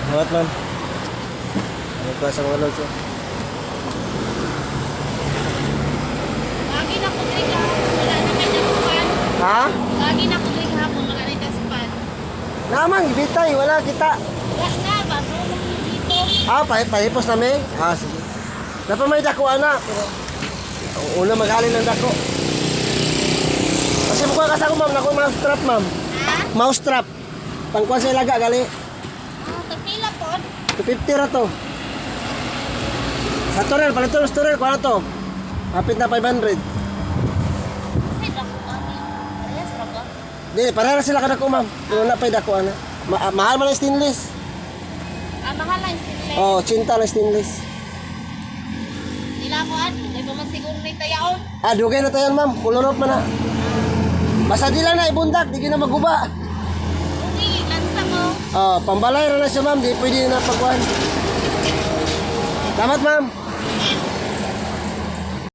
Salamat, ma'am. Ano ko sa mga lods, oh. Lagi na ko diri gahapon, wala na may daspan. Ha? Lagi na ko diri gahapon, wala na daspan. Naman, bitay, wala kita. Wala na, baso mo dito. Ah, pahipos na may? Ah, sige. Napa may dako, ana. Pero, una maghalin ng dako. Kasi mukha ka sa ako, ma'am. Naku, mouse trap, ma'am. Ha? Mouse trap. Pangkuha sa ilaga, gali. Ah, tagpila po. 250 ra to. Sa torel, palito sa torel, kuha na to. Hapit na 500. Kasi dako ani. Parehas ra ba? Di, pareha sila kadako, ma'am. Pero na pa'y dako, ana. Mahal man ang stainless. Ah, mahal lang sila. Oh, 80 lang stainless. Nila ko ano, kay pa man siguro ni tayaon. Ah, dugay na tayo, ma'am. Kulorop man na. Basta di lang na ibundak, di na maguba. Uni, lansa mo. Oh, pambalay ra na siya, ma'am. Di pwede na pagkuhan. Salamat, ma'am.